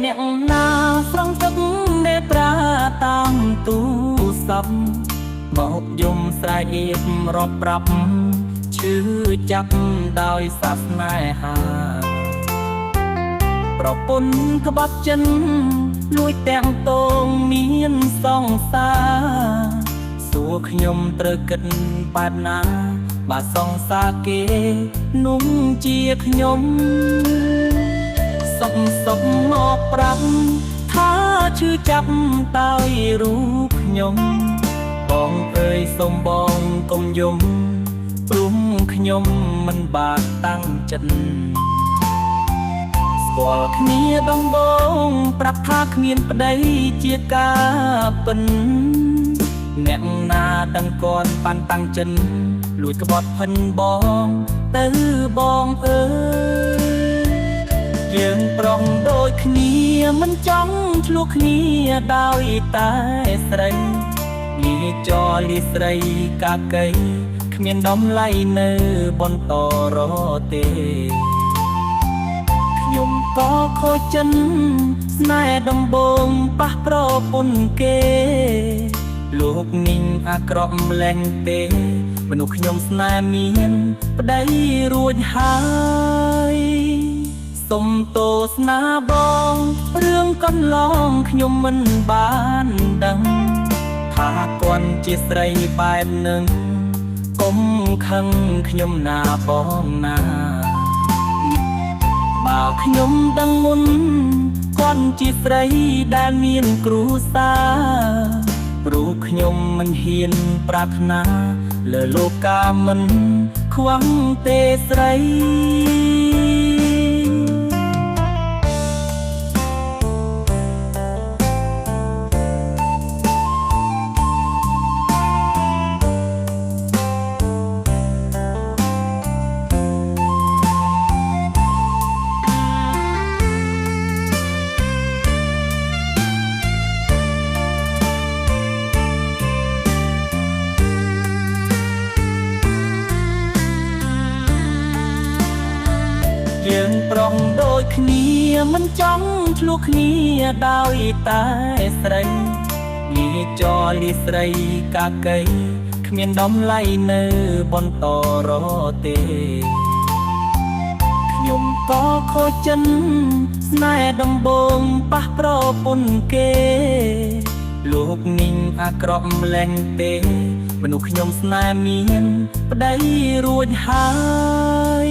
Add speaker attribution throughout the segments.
Speaker 1: អ្នកណាស្រង់ទឹកនេត្រាតាមទូរស័ព្ទមកយំស្រែកអៀបរាប់ប្រាប់ឈឺចាប់ដោយសាសនាហាប្រពន្ធក្បត់ចិនលួចទាំងតងមានសង្សារសួរខ្ញុំត្រូវគិតបែបណាបើសង្សារគេនោះជាខ្ញុំ សុកសុកមកប្រាប់ថាឈឺចាប់តើយរូបខ្ញុំបងអើយសូមបងកុំយំព្រោះខ្ញុំមិនបានតាំងចិត្តស្គាល់គ្នាដំបងប្រាប់ថាគ្មានប្តីជាការពិនអ្នកណាដឹងគាត់ប៉ាន់តាំងចិនលួចក្បត់ភិនបងទៅបងអើយ យើងប្រុងដូចគ្នាមិនចង់ឆ្លោះគ្នាដោយតែស្រីលាចលីស្រីកាកីគ្មានតម្លៃនៅបន្តរទេខ្ញុំក៏ខូចចិនស្នេហ៍ដំបងប៉ះប្រពន្ធគេលោកនាងអាក្រក់ម្លែងទេមនុស្សខ្ញុំស្នេហ៍មានប្តីរួចហើយ សុំទោសណាបងរឿងកន្លងខ្ញុំមិនបានដឹងថាគាត់ជាស្រីបែបនឹងកុំខឹងខ្ញុំណាបងណាបើខ្ញុំដឹងមុនគាត់ជាស្រីដែលមានគ្រួសារព្រោះខ្ញុំមិនហ៊ានប្រាថ្នាលើលោកកាមិនខ្វះទេស្រី យើងប្រុងដូចគ្នាមិនចង់ឆ្លោះគ្នាដោយតែស្រីលាចលីស្រីកាកីគ្មានតម្លៃនៅបន្តរទេខ្ញុំក៏ខូចចិនស្នេហ៍ដំបងប៉ះប្រពន្ធគេលោកនាងអាក្រក់ម្លែងទេមនុស្សខ្ញុំស្នេហ៍មានប្តីរួចហើយ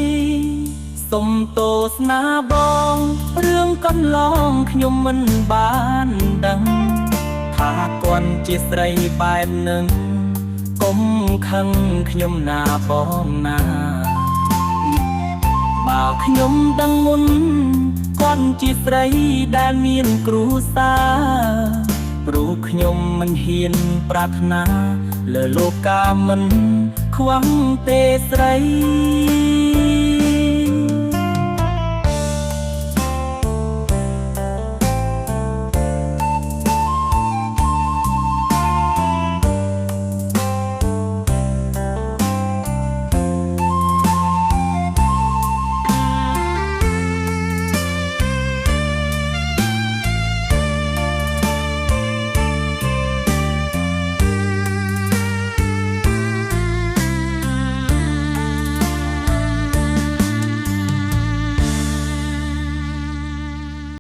Speaker 1: សុំទោសណាបងរឿងកន្លងខ្ញុំមិនបានដឹងថាគាត់ជាស្រីបែបនឹងកុំខឹងខ្ញុំណាបងណាបើខ្ញុំដឹងមុនគាត់ជាស្រីដែលមានគ្រួសារព្រោះខ្ញុំមិនហ៊ានប្រាថ្នាលើលោកកាមិនខ្វះទេស្រី។